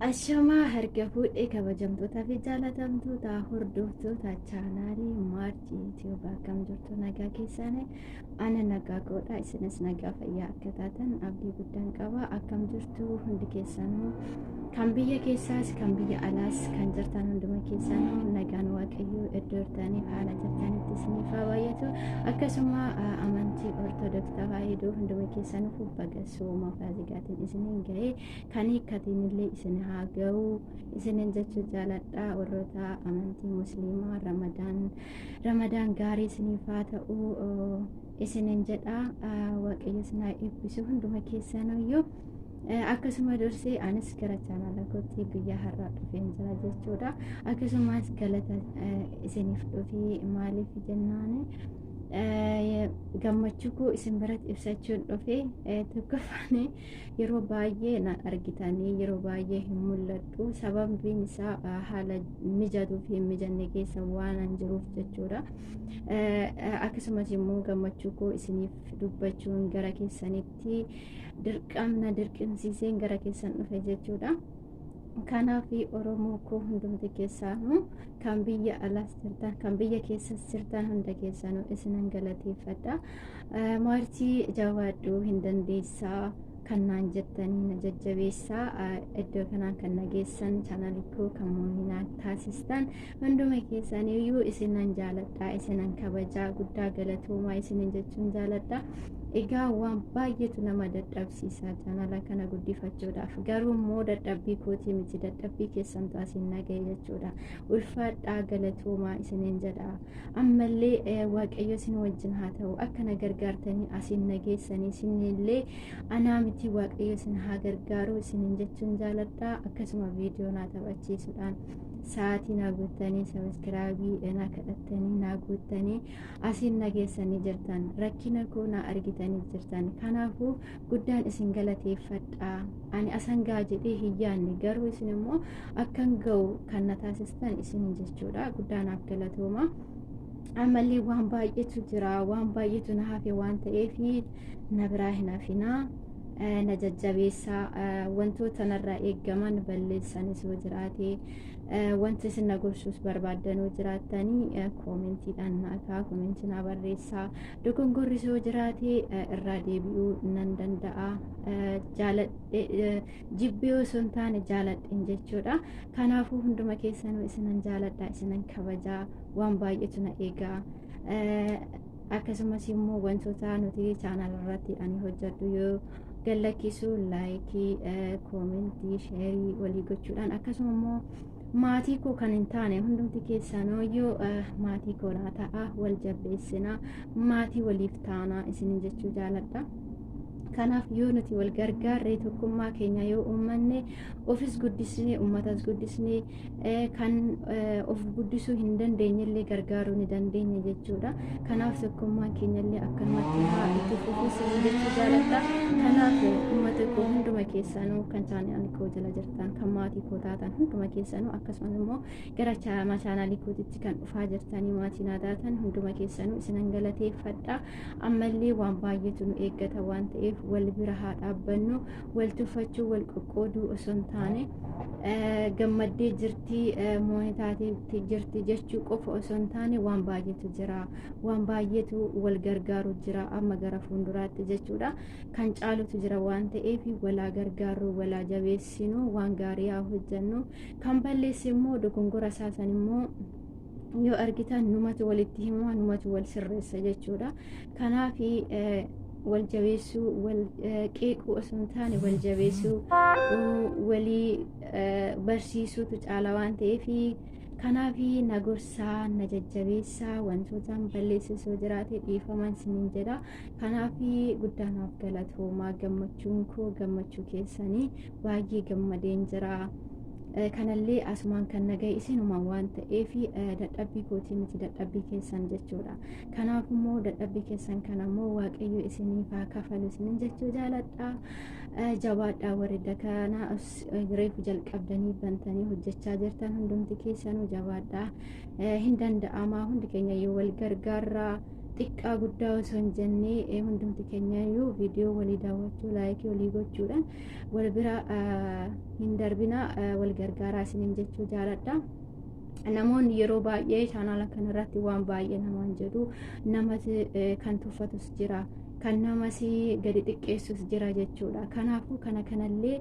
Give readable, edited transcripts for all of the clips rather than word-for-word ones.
Ashamaa harka fuudhee kabajamtootaa fi jaalatamtoota hordoftoota chaanaalii Maartii Itiyoophiyaa, akkam jirtu? Nagaa keessanii? Ana nagaa godha, isinis nagaa fayyaa akka taatan abdii guddaan qaba. Akkam jirtu hundi keessanuu? Kan biyya keessaas kan biyya alaas kan jirtan hunduma keessanuu nagaan Waaqayyoo iddoo jirtaniif haala jirtanitti isiniif haa baay'atu. Akkasuma amantii Ortodoksii Tawaahidoo hunduma keessanuuf baga sooma Faasigaatiin isiniin ga'ee, kan hiikkatiin illee isin haa ga'u isinin jechuu jaaladha. Warroota amantii Musliimaa Ramadaan gaarii isiniif haa ta'u isinin jedha. Waaqayyo isin haa eebbisu hunduma keessanuyyuu. Akkasuma dursee anis gara chaanaala kootti guyyaa har'aa dhufeen jira jechuudha. Akkasumas galata isiniif dhufee, maaliif jennaan, gammachuu koo isin biratti ibsachuun dhufe. Tokkoffaan, yeroo baay'ee na argitanii yeroo baay'ee hin mul'adhu. Sababiin isaa haala mijatuu fi hin mijanne keessa waan an jiruuf jechuudha. Akkasumas immoo gammachuu koo isiniif dubbachuun gara keessanitti dirqamna dirqamsiiseen gara keessan dhufe jechuudha. Kanaaf Oromoo koo hundumti keessaanuu, kan biyya alaas jirtan, kan biyya keessas jirtan, hunda keessanuu isinan galateeffadha. "Maartii, jabaadhu, hin dandeessaa" kan naan jettanii na jajjabeessaa iddoo kanaan kan na geessan, chaanaalii koo kan moominaa taasistan hunduma keessaniyyuu isinan jaaladha, isinan kabajaa, guddaa galatoomaa isinin jechuun jaaladha. Egaa waan baay'eetu nama dadhabsiisa chaanala kana guddifachuudhaaf. Garuu immoo dadhabbii kootii miti, dadhabbii keessantu asiin naga'e jechuudha. Ulfaadhaa, galatoomaa isiniin jedha. Ammallee Waaqayyo isin wajjin haa ta'u. Akka na gargaartanii asiin nageessanii isinillee anaa miti, Waaqayyo isin haa gargaaru isiniin jechuun jaaladha. Akkasuma viidiyoo naa taphachiisuudhaan sa'aatii naa guuttanii, subscribe naa kadhattanii naa guuttanii asiin nageessanii jirtan, rakkina koo naa argitanii jirtan. Kanaafuu guddaan isin galateeffadha. Ani asan ga'a jedhee hin yaadne, garuu isin immoo akkan ga'u kan na taasistan isin jechuudha. Guddaa naaf galatooma. Ammallee waan baay'eetu jira, waan baay'eetu na hafe waan ta'eef na biraa hin hafinaa, na jajjabeessaa. Wantoota narraa eeggaman balleessanis yoo jiraate, wanti isin na gorsuus barbaaddanuu jiraattanii, koomentiidhaan naa kaa, koomentii naa barreessaa. Dogongorri yoo jiraate irraa deebi'uu nan danda'a. Jaaladhe jibbee osoo hin taane jaaladheen jechuudha. Kanaafuu hunduma keessanuu isinan jaaladha, isinan kabajaa. Waan baay'eetu na eegaa. Akkasumas immoo wantoota nuti chaanal irratti ani hojjedhu yoo gallakkisu, like, comment, share walii gochuudhaan, akkasuma immoo maatii koo kan hin taane hundumti keessanuu yoo maatii koo naa ta'a, wal jabbeessinaa, maatii waliif taanaa isinin jechuu jaaladha. Kanaaf yoo nuti wal gargaarree, tokkummaa keenya yoo uummanne, ofis guddisnee, uummatas guddisnee, kan of guddisuu hin dandeenyellee gargaaruu ni dandeenya jechuudha. Kanaaf tokkummaan keenyallee akkanumatti haa itti fufuu isin jechuu jaaladha. Kanaaf uummata koo hunduma keessanuu, kan chaanaalii koo jala jirtan, kan maatii koo taatan hunduma keessanuu, akkasumas immoo gara chaanaalii kootitti kan dhufaa jirtanii maatii naa taatan hunduma keessanuu isinan galateeffadha. Ammallee waan baay'eetu nu eeggata waan ta'eef wal bira haa dhaabbannu. Wal tuffachuu, wal qoqqooduu osoo hin taane, gammaddee jirti, moonitaateetti jirti jechuu qofa osoo hin taane, waan baay'eetu jira, waan baay'eetu wal gargaaru jira amma gara fuulduraatti jechuudha. Kan caalutu jira waan ta'eef walaa gargaarru, walaa jabeessinu, waan gaarii haa hojjennu. Kan balleesse immoo dogongora isaasan immoo yoo argitan numatu walitti hima, numatu wal sirreessa jechuudha. Kanaaf wal jabeessuu, wal qeequu osoo hin taane, wal jabeessuu, walii barsiisuutu caala waan ta'eef, kanaaf na gorsaa, na jajjabeessaa. Wantootaan balleessisoo jiraate dhiifaman isiniin jedha. Kanaaf guddaa naaf galatoomaa. Gammachuun koo gammachuu keessanii, baay'ee gammadeen jira. Kanallee asumaan kan nagaye isinuma waan ta'eef, dadhabbii kootii miti, dadhabbii keessan jechuudha. Kanaaf immoo dadhabbii keessan kana immoo Waaqayyo isiniif haa kafalu isinin jechuu jaaladha. Jabaadhaa, warri kana reefu jalqabdanii bantanii hojjechaa jirtan hundumti keessanuu jabaadhaa. Hin danda'amaa, hundi keenya yoo wal gargaarraa. Xiqqaa guddaa osoo hin jennee hundumti keenyayyuu viidiyoo walii daawwachuu, laayikii walii gochuudhaan wal bira hin darbina, wal gargaaraa isiniin jechuu jaaladha. Namoonni yeroo baay'ee chaanaala kanarratti waan baay'ee namaan jedhu, namas kan tuffatus jira, kan namas gadi xiqqeessus jira jechuudha. Kanaafuu kana kanallee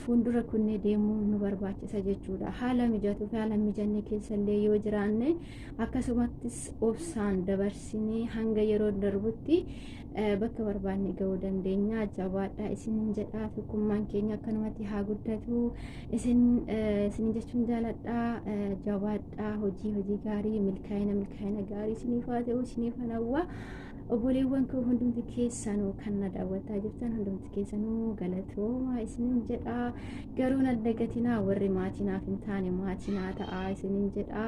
fuuldura kunnee deemuu nu barbaachisa jechuudha. Haala mijatuu fi haala mijanne keessallee yoo jiraanne, akkasumattis obsaan dabarsinee hanga yeroo darbutti bakka barbaanne ga'uu dandeenya. Jabaadhaa isinin jedha. Tokkummaan keenya akkanumatti haa guddatu. Isin jechuun jaaladha. Jabaadhaa, hojii gaarii, milkaa'ina gaarii isiniif haa ta'u, isiniif hawwa. Obboleewwan koo hundumti keessanuu kan na daawwataa jirtan hundumti keessanuu galatooma isinin jedha. Garuu nan dagatinaa, warri maatii naaf hin taane maatii naa ta'a isinin jedha.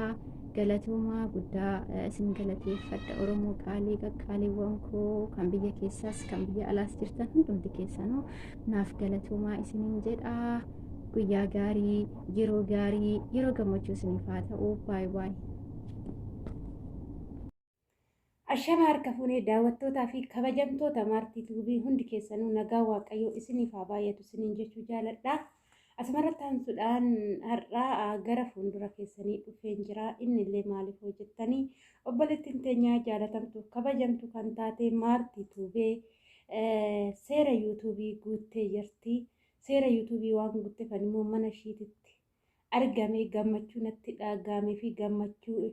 Galatooma guddaa isin galateeffadha. Oromoo qaalii, qaqqaaliiwwan koo kan biyya keessaas kan biyya alaas jirtan hundumti keessanuu naaf galatoomaa isinin jedha. Guyyaa gaarii, yeroo gaarii, yeroo gammachuu isiniif haa ta'u. Baay'ee baay'ee. Ashama harka fuunee daawwattootaa fi kabajamtoota Maartii Tuubii, hundi keessanuu nagaa Waaqayyoo isiniif haa baay'atu isiniin jechuu jaaladha. Asumarratti aansuudhaan har'aa gara fuuldura keessanii dhufeen jira. Inni illee maaliif hojjettanii, obboleettiin teenyaa jaalatamtu kabajamtu kan taate Maartii Tuubee seera yuutuubii guuttee jirti. Seera yuutuubii waan guutteef immoo mana ishiititti argame gammachuu natti dhaga'amee fi gammachuu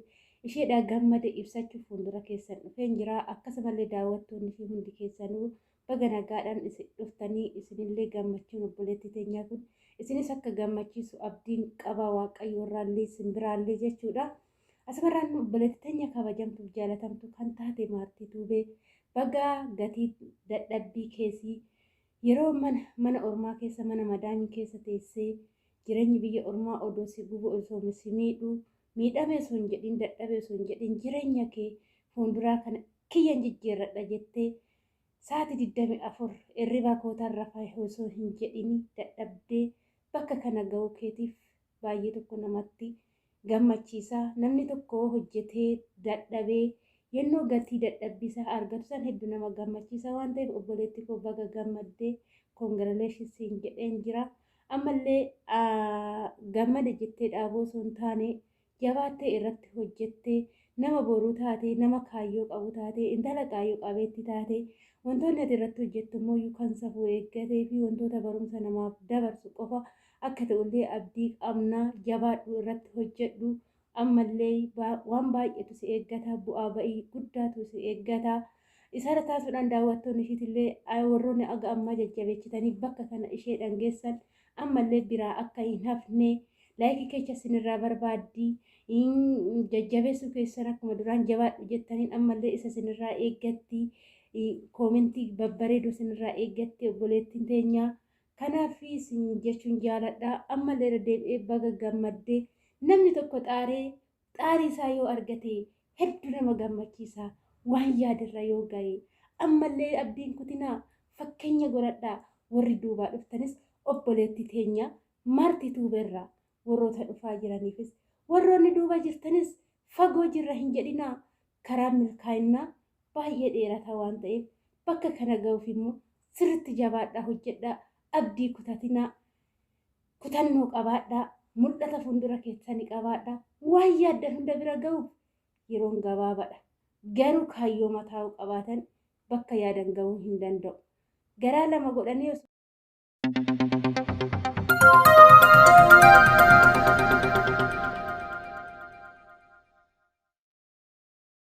isheedhaa gammade ibsachuuf fuuldura keessan dhufeen jira. Akkasumallee daawwattoonni fi hundi keessanuu baga nagaadhaan dhuftanii, isinillee gammachuun obboleettii teenyaa kun isinis akka gammachiisu abdiin qaba, Waaqayyo irraallee isin biraallee jechuudha. Asumarraan obboleettii teenya kabajamtuuf jaalatamtu kan taate Maartii Tuubee, baga gatii dadhabbii keessii yeroo mana ormaa keessa, mana madaamii keessa teessee, jireenyi biyya ormaa odoo si gubu, osoo si miidhu, miidhame osoo hin jedhin, dadhabe osoo hin jedhin, jireenya kee fuulduraa kana kiyyan jijjiirradha jettee, sa'aatii 24 hirriba kootaan rafaa osoo hin jedhini dadhabdee bakka kana ga'uu keetiif baay'ee tokko namatti gammachiisa. Namni tokko hojjetee dadhabee yennoo gatii dadhabbii isaa argatu san hedduu nama gammachiisa waan ta'eef, obboleetti koo baga gammaddee, congratulations jedheen jira. Ammallee gammada jettee dhaabuu osoo hin taane, jabaattee irratti hojjettee nama boruu taate, nama kaayyoo qabu taate, intala kaayyoo qabeetti taate, wantoonni ati irratti hojjettu immoo kan safuu eeggatee fi wantoota barumsa namaaf dabarsu qofa akka ta'ullee abdii qabna. Jabaadhu, irratti hojjedhu. Ammallee waan baay'eetu si eeggata, bu'aa ba'ii guddaatu si eeggata. Isarra taasisuudhaan daawwattoonni ishiitillee, warroonni aga ammaa jajjabeechitanii bakka kana ishee dhangeessan, ammallee biraa akka hin hafne laayikii keessa isinirraa barbaaddii, jajjabeessuu keessan akkuma duraan jabaadhu jettaniin ammallee isa isinirraa eeggatti, koomentii babbareedoo isinirraa eeggatti obboleettiin teenyaa. Kanaaf isin jechuun jaaladha. Ammallee irra deebi'ee baga gammaddee. Namni tokko xaaree xaarii isaa yoo argate hedduu nama gammachiisa. Waan yaadirra yoo ga'e ammallee abdiin kutinaa, fakkeenya godhadhaa. Warri duubaa dhuftanis obboleettii teenya Maartii Tuubeerraa warroota dhufaa jiraniifis, warroonni duuba jirtanis fagoo jirra hin jedhinaa. Karaan milkaa'innaa baay'ee dheerataa waan ta'eef, bakka kana ga'uuf immoo sirritti jabaadhaa hojjedhaa, abdii kutatinaa, kutannoo qabaadhaa, mul'ata fuuldura keessanii qabaadhaa. Waan yaaddan hunda bira ga'uuf yeroon gabaabaadha. Garuu kaayyoo mataa qabaatan bakka yaadan ga'uu hin danda'u. Garaa lama godhanii osoo